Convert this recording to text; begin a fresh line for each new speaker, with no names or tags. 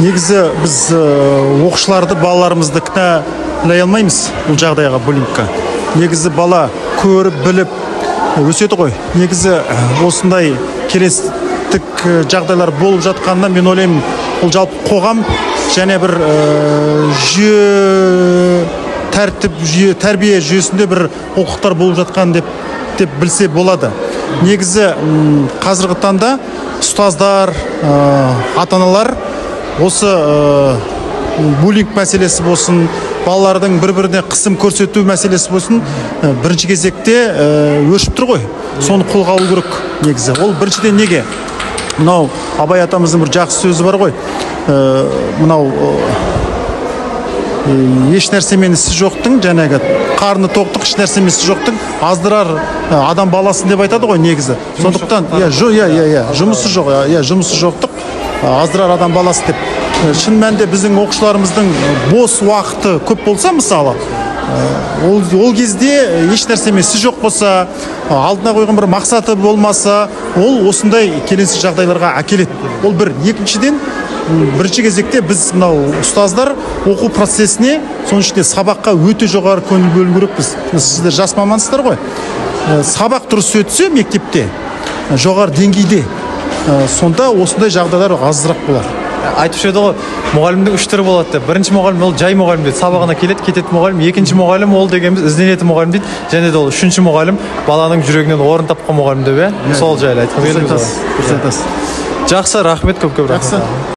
Негізі біз оқушыларды, балаларымызды кінәлай алмаймыз бұл жағдайға, буллингке. Негізі бала көріп, біліп өседі ғой. Негізі осындай келестік жағдайлар болып жатқанына мен ойлаймын, бұл жалпы қоғам және бір жүйе, тәртіп жүйе, тәрбие жүйесінде бір олқылықтар болып жатқан деп білсе болады. Негізі қазіргі таңда ұстаздар, ата-аналар осы буллинг мәселесі болсын, балалардың бір-біріне қысым көрсету мәселесі болсын, бірінші кезекте өршіп тұр ғой. Соны қолға алу керек негізі. Ол біріншіден неге? Мынау Абай атамыздың бір жақсы сөзі бар ғой. Мынау еш нәрсемен ісі жоқтың, жаңағы қарны тоқтық, еш нәрсемен ісі жоқтың аздырар адам баласын деп айтады ғой негізі. Сондықтан иә, иә, иә, иә, жұмысы жоқ, иә, жұмысы жоқтық аздырар адам баласы деп. Шын мәнінде біздің оқушыларымыздың бос уақыты көп болса, мысалы, ол кезде еш нәрсемен ісі жоқ болса, алдына қойған бір мақсаты болмаса, ол осындай келеңсіз жағдайларға әкеледі. Ол бір. Екіншіден, бірінші кезекте біз мынау ұстаздар оқу процесіне, соның ішінде сабаққа өте жоғары көңіл бөлу керекпіз. Сіздер жас мамансыздар ғой. Сабақ дұрыс өтсе мектепте, жоғары деңгейде, сонда осындай жағдайлар азырақ болар.
Айтушы еді ғой, мұғалімнің үш түрі болады деп. Бірінші мұғалім ол жай мұғалім дейді, сабағына келеді, кететін мұғалім. Екінші мұғалім ол дегеніміз ізденетін мұғалім дейді. Және де ол үшінші мұғалім баланың жүрегінен орын тапқан мұғалім деп, иә? Сол жайлы айтқым келді.
Дұрыс айтасыз.
Жақсы, рахмет, көп көп рахмет.
Жақсы.